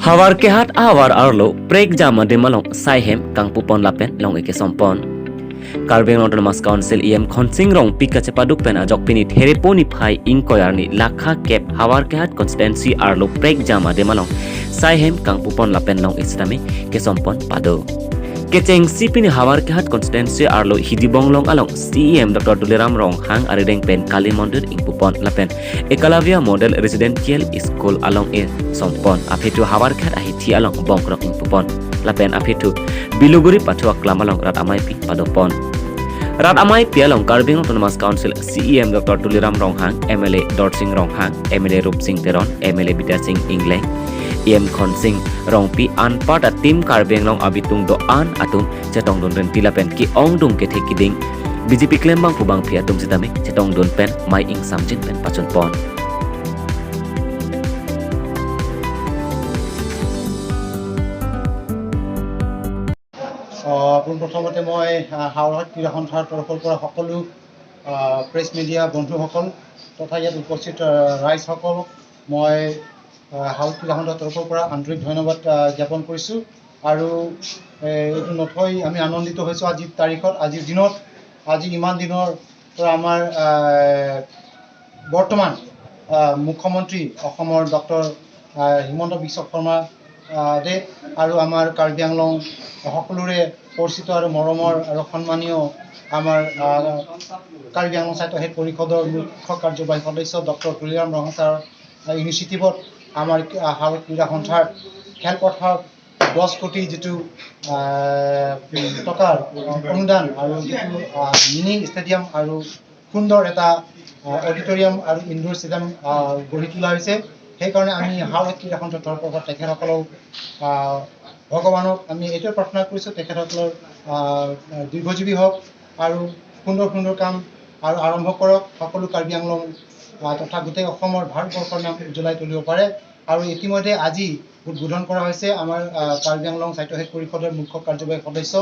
Hawar kehat awar arlo prek jama demalong saihem kangpupon lapen long ike sompon. Karbi Anglong Autonomous Council EM Khonsing Rong pika cepaduk pen ajok pini thereponi phai ingkoyarni lakha kep hawar kehat constituency arlo prek jama demalong saihem kangpupon lapen long istami ke sompon pado. Kecheng sipini hawar kehat constituency arlo hidibonglong along CEM Dr. Tuliram Ronghang arideng pen Kali Mondir ingpupon lapen Ekalavya Model Residential School along e sompon aphitu hawar kehat ahi thi along bongkrok ingpupon lapen aphitu Biluguri pathua klamalong rat amai pi padopon. Rat amai pialong Karbi Autonomous Council CEM Dr. Tuliram Ronghang, MLA Dorsing Ronghang, MLA Rup Singh Teron, MLA Bita Singh Ingleng, EM Khonsing Rongpi an part a team Karbi Anglong abitung do an atum chetong dun ren tilapen ki ong dung ke thekiding BJP klembang pubang phi atum sitame chetong dun pen mai ing samjin pen pachun pon. পোনপ্ৰথমতে মই হাওৰহাট ক্ৰীড়া সন্থাৰ তৰফৰ পৰা সকলো press media বন্ধুসকল তথা ইয়াত উপস্থিত ৰাইজসকলক মই হাওৰহাট ক্ৰীড়া সন্থাৰ তৰফৰ পৰা আন্তৰিক ধন্যবাদ জ্ঞাপন কৰিছোঁ। আৰু এইটো নথৈ আমি আনন্দিত হৈছোঁ আজিৰ তাৰিখত, আজিৰ দিনত, আজি ইমান দিনৰ পৰা আমাৰ বৰ্তমান মুখ্যমন্ত্ৰী অসমৰ ডক্টৰ হিমন্ত বিশ্ব শৰ্মা দেৱ আৰু আমাৰ কাৰ্বি আংলং সকলোৰে পৰিচিত আৰু মৰমৰ আৰু সন্মানীয় আমাৰ কাৰ্বি আংলং স্বায়ত্তশাসিত পৰিষদৰ মুখ্য কাৰ্যবাহী সদস্য ডক্টৰ তুলিৰাম ৰংহাং ছাৰৰ ইনিচিয়েটিভত আমাৰ হাওৰহাট ক্ৰীড়া সন্থাৰ খেলপথাৰত 10 কোটি যিটো টকাৰ অনুদান আৰু যিটো মিনি ষ্টেডিয়াম আৰু সুন্দৰ এটা অডিটৰিয়াম আৰু ইনডোৰ ষ্টেডিয়াম গঢ়ি তোলা হৈছে। সেইকাৰণে আমি হাওৰহাট ক্ৰীড়া সন্থাৰ তৰফৰ পৰা তেখেতসকলক ভগৱানক আমি এইটোৱে প্ৰাৰ্থনা কৰিছোঁ, তেখেতসকলৰ দীৰ্ঘজীৱী হওক আৰু সুন্দৰ সুন্দৰ কাম আৰু আৰম্ভ কৰক, সকলো কাৰ্বি আংলং তথা গোটেই অসমৰ ভাৰতবৰ্ষৰ নাম উজ্বলাই তুলিব পাৰে। আৰু ইতিমধ্যে আজি উদ্বোধন কৰা হৈছে আমাৰ কাৰ্বি আংলং স্বায়ত্তশাসিত পৰিষদৰ মুখ্য কাৰ্যবাহী সদস্য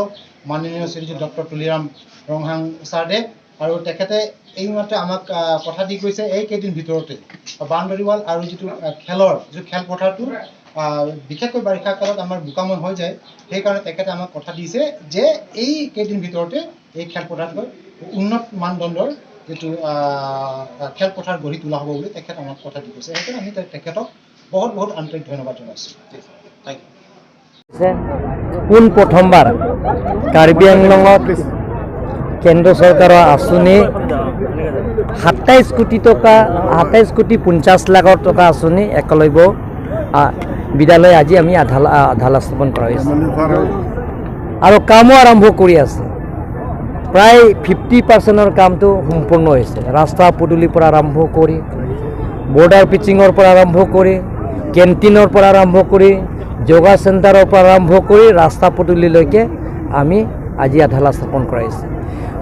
মাননীয় শ্ৰীযুত ডক্টৰ তুলিৰাম ৰংহাং ছাৰদেৱ। আৰু তেখেতে এইমাত্ৰ আমাক কথা দি গৈছে এই কেইদিন ভিতৰতে বাউণ্ডেৰী ৱাল আৰু যিটো খেলৰ যিটো খেলপথাৰটো বিশেষকৈ বাৰিষা কালত আমাৰ বোকাময় হৈ যায়, সেইকাৰণে তেখেতে আমাক কথা দিছে যে এই কেইদিন ভিতৰতে এই খেলপথাৰটো উন্নত মানদণ্ডৰ যিটো খেলপথাৰ গঢ়ি তোলা হ'ব বুলি তেখেতে আমাক কথা দি গৈছে। সেইকাৰণে আমি তেখেতক বহুত বহুত আন্তৰিক ধন্যবাদ জনাইছোঁ। Thank you. পোনপ্ৰথমবাৰ কাৰ্বি আংলঙত কেন্দ্ৰ চৰকাৰৰ আঁচনি 27 কোটি টকা, 27 কোটি 50 লাখৰ টকা আঁচনি একলব্য বিদ্যালয় আজি আমি আধাৰ স্থাপন কৰা হৈছে আৰু কামো আৰম্ভ কৰি আছে। প্ৰায় 50%ৰ কামটো সম্পূৰ্ণ হৈছে। ৰাস্তা পদূলিৰ পৰা আৰম্ভ কৰি বৰ্ডাৰ পিচিঙৰ পৰা আৰম্ভ কৰি কেণ্টিনৰ পৰা আৰম্ভ কৰি যোগা চেণ্টাৰৰ পৰা আৰম্ভ কৰি ৰাস্তা পদূলিলৈকে আমি আজি আধাৰ স্থাপন কৰাইছে।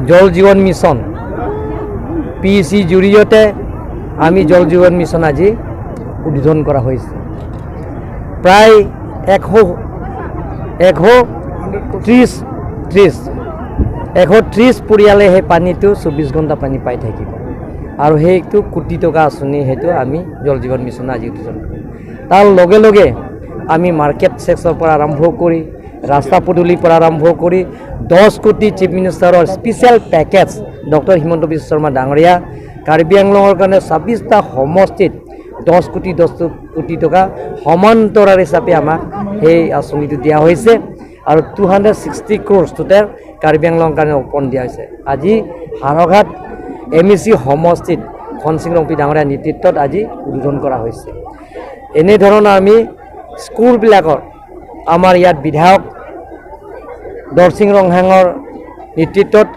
জল জীৱন মিছন PEC জৰিয়তে আমি জল জীৱন মিছন আজি উদ্বোধন কৰা হৈছে। প্ৰায় 130 পৰিয়ালে সেই পানীটো 24 ঘণ্টা পানী পাই থাকিব আৰু সেইটো কোটি টকা আঁচনি সেইটো আমি জল জীৱন মিছন আজি উদ্বোধন কৰিম। তাৰ লগে লগে আমি মাৰ্কেট ছেক্সৰ পৰা আৰম্ভ কৰি ৰাস্তা পদূলিৰ পৰা আৰম্ভ কৰি 10 কোটি চিফ মিনিষ্টাৰৰ special package doctor Himanta Biswa Sarma ডাঙৰীয়া কাৰ্বি আংলঙৰ কাৰণে 26টা সমষ্টিত 10 কোটি 10 কোটি টকা সমান্তৰাল হিচাপে আমাক সেই আঁচনিটো দিয়া হৈছে আৰু 260 ক্ৰ'ৰ্ছ টোটেল কাৰ্বি আংলঙৰ কাৰণে অৰ্পণ দিয়া হৈছে। আজি হাৰঘাট MEC সমষ্টিত খনসিং ৰংপি ডাঙৰীয়াৰ নেতৃত্বত আজি উদ্বোধন কৰা হৈছে। এনেধৰণৰ আমি স্কুলবিলাকৰ আমাৰ ইয়াত বিধায়ক দৰসিং ৰংহাঙৰ নেতৃত্বত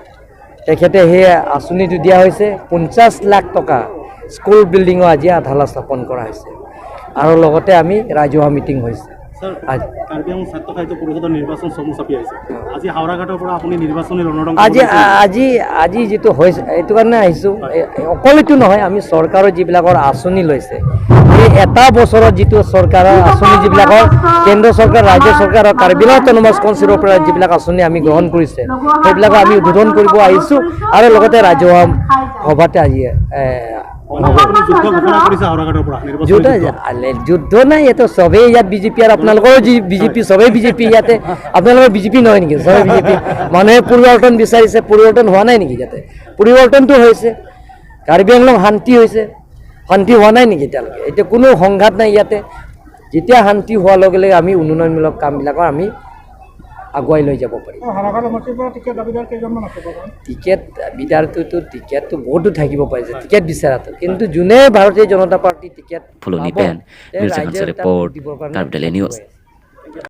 তেখেতে সেই আঁচনিটো দিয়া হৈছে। 50 লাখ টকা স্কুল বিল্ডিঙৰ আজি আধাৰ স্থাপন কৰা হৈছে আৰু লগতে আমি ৰাজহুৱা মিটিং হৈছে। কাৰ্বি আংলং স্বায়ত্তশাসিত পৰিষদৰ নিৰ্বাচন চমু চাপি আহিছে। আজি হাওৰাঘাটৰ পৰা আপুনি নিৰ্বাচনী ৰণৰং আজি আজি আজি যিটো হৈছে এইটো কাৰণে আহিছোঁ। অকলেতো নহয়, আমি চৰকাৰৰ যিবিলাকৰ আঁচনি লৈছে এই এটা বছৰত যিটো চৰকাৰৰ আঁচনি যিবিলাকৰ কেন্দ্ৰ চৰকাৰ ৰাজ্য চৰকাৰ আৰু কাৰ্বি আংলং অট'নমাছ কাউন্সিলৰ পৰা যিবিলাক আঁচনি আমি গ্ৰহণ কৰিছে সেইবিলাকো আমি উদ্বোধন কৰিব আহিছোঁ আৰু লগতে ৰাজহুৱা সভাতে আজি আপুনি যুদ্ধ ঘোষণা কৰিছে হাওৰাঘাটৰ পৰা নিৰ্বাচনী যুদ্ধ যুদ্ধ। যুদ্ধ নাই, ইয়াতে চবেই ইয়াত বিজেপি আৰু আপোনালোকৰো যি বিজেপি, চবেই বিজেপি ইয়াতে। আপোনালোকৰ বিজেপি নহয় নেকি? চবেই বিজেপি। মানুহে পৰিৱৰ্তন বিচাৰিছে, পৰিৱৰ্তন হোৱা নাই নেকি ইয়াতে? পৰিৱৰ্তনটো হৈছে। কাৰ্বি আংলং শান্তি হৈছে, শান্তি হোৱা নাই নেকি এতিয়ালৈকে? এতিয়া কোনো সংঘাত নাই ইয়াতে। যেতিয়া শান্তি হোৱাৰ লগে লগে আমি উন্নয়নমূলক কামবিলাকৰ আমি আগুৱাই লৈ যাব পাৰিম। টিকেট দাবীদাৰটোতো টিকেটটো বহুতো থাকিব পাৰিছে টিকেট বিচৰাটো, কিন্তু যোনে ভাৰতীয় জনতা পাৰ্টি টিকেট Phuloni পাব, Pen, তে Mirza ৰাইজে Khan's তাক report, দিবৰ কাৰণে Karbi Daily News. গৈ আছে।